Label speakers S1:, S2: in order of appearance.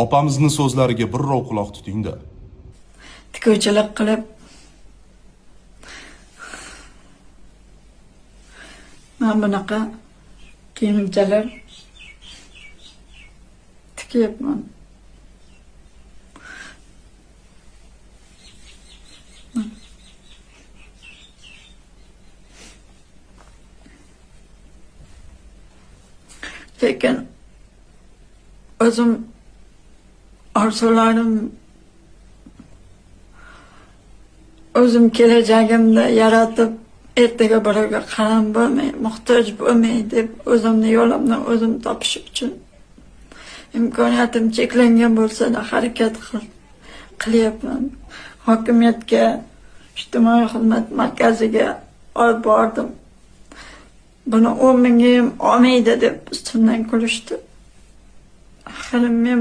S1: Opamizni so'zlariga birrov quloq tuting-da.
S2: Tikuvchilik qilib mana bunaqa kiyimchalar tikyapman. Lekin o'zim orzularim, o'zim kelajagimni yaratib, ertaga birovga qaram bo'lmay, muhtoj bo'lmay deb o'zimni yo'limni o'zim topish uchun imkoniyatim cheklangan bo'lsa-da harakat qilyapman. Hokimiyatga, ijtimoiy xizmat markaziga olib bordim. Buni 10 mingga ham olmaydi deb ustimdan kulishdi. Axir men